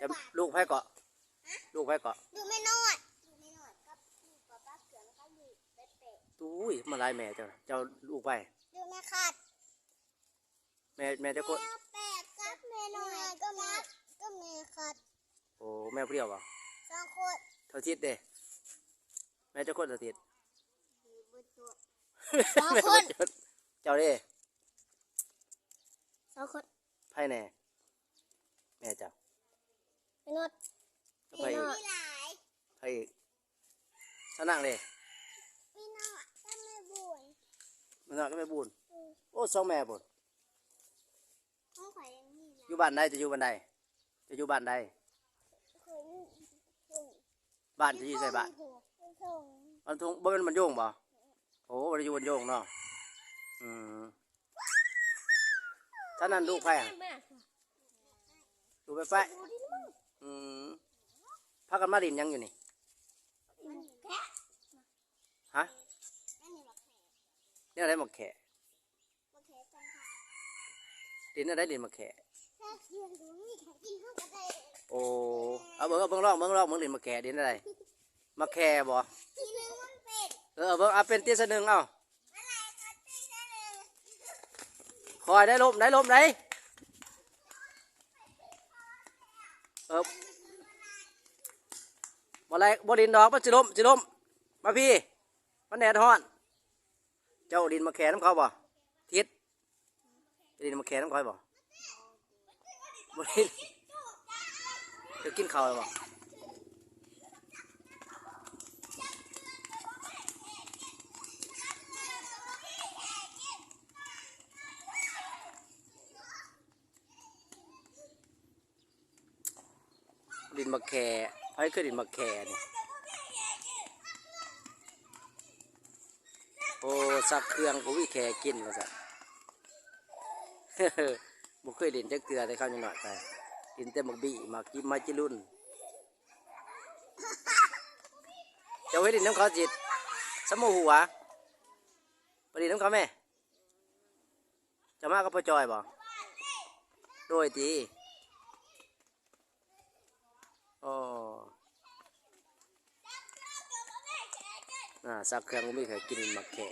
ຈະລູກໃຜເກາະ? ລູກໃຜເກາະ? ລູກແມ່ນ້ອຍ ລູກແມ່ນ້ອຍກັບລູກປ້າເຂືອງກັບລູກແປະ. ຕຸ້ຍ ມາຫຼາຍແມ່ເຈົ້າ ເຈົ້າລູກໃຜ? ລູກແມ່ຄັດ ແມ່ ແມ່ຈັກຄົນ? ແມ່ແປະກັບແມ່ນ້ອຍ ກັບແມ່ ກັບແມ່ຄັດ. ໂອ້ ແມ່ຜູ້ດຽວບໍ່? ສອງຄົນ. ເຖົ້າທິດເດ້? ແມ່ຈັກຄົນເຖົ້າທິດ? ສອງຄົນ. ເຈົ້າເດ້? ສອງຄົນ. ໃຜແດ່? ແມ່ເຈົ້າ? ແມ່ນົດ ກັບໃຜອີກ? ມີຫຼາຍ. ໃຜອີກ? ສາວນາງເດ້? ມີນ້ອຍກັບແມ່ບຸນ ມີນ້ອຍກັບແມ່ບຸນ. ອືມ. ໂອ້ ສອງແມ່ພຸ້ນ. ຂອງຂ້ອຍຍັງມີຫຼາຍ. ຢູ່ບ້ານໃດ? ເຈົ້າຢູ່ບ້ານໃດ? ເຈົ້າຢູ່ບ້ານໃດ? ຂ້ອຍຢູ່ ບ້ານເຈົ້າຢູ່ໃສບ້ານ? ບ້ານທົ່ງ ບ້ານທົ່ງ ບໍ່ແມ່ນບ້ານໂຢງບໍ່? ໂອ້ ບໍ່ໄດ້ຢູ່ບ້ານໂຢງເນາະ. ອືມ. ຊັ້ນນັ້ນລູກໃຜ? ລູກແມ່ປ້າ. ອືມ. ພາກັນມາຫຼິ້ນຫຍັງຢູ່ນີ້? ຮະ? ແນວໃດໝາກແຂ້? ຫຼິ້ນແນວໃດຫຼິ້ນໝາກແຂ້? ໂອ້ ເອົາເບິ່ງ ເອົາເບິ່ງລອງ ເບິ່ງລອງ ເບິ່ງຫຼິ້ນໝາກແຂ້ຫຼິ້ນແນວໃດ? ໝາກແຂ້ບໍ່? ເອີ ເບິ່ງ ເອົາເປັນຕີສະໜຶ່ງ ເອົາ. ຄ່ອຍໄດ້ ລົ້ມໄດ້ ລົ້ມໄດ້. ເອີ ບໍ່ໄດ້ ບໍ່ຫຼິ້ນດອກ ມັນຊິລົ້ມ ຊິລົ້ມ. ມາພີ້ ມັນແດດຮ້ອນ. ເຈົ້າຫຼິ້ນໝາກແຂ້ນຳເຂົາບໍ່? ທິດ ໄປຫຼິ້ນໝາກແຂ້ນຳຂ້ອຍບໍ່? ບໍ່ຫຼິ້ນ. ເຈົ້າກິນເຂົ້າແລ້ວບໍ່? ຫຼິ້ນໝາກແຂ້ ໃຜເຄີຍຫຼິ້ນໝາກແຂ້ນີ້? ໂອ້ ຊັກເຄື່ອງບໍ່ມີແຂ້ກິນວ່າຊັ້ນ. ບໍ່ເຄີຍຫຼິ້ນຈັກເທື່ອແຕ່ເຂົາຍັງນ້ອຍໄປ ຫຼິ້ນແຕ່ໝາກບີ້ ໝາກຈິບ ໝາກຈິລຸນ. ເຈົ້າເຮັດຫຼິ້ນນຳເຂົາຈິດ ສຳໂມຫົວ ໄປຫຼິ້ນນຳເຂົາແມ້. ຈະມາກັບພໍ່ຈ່ອຍບໍ່? ໂດຍຕິ. ອໍ ອາ ຊັກເຄື່ອງບໍ່ມີໃຜກິນໝາກແຂ້.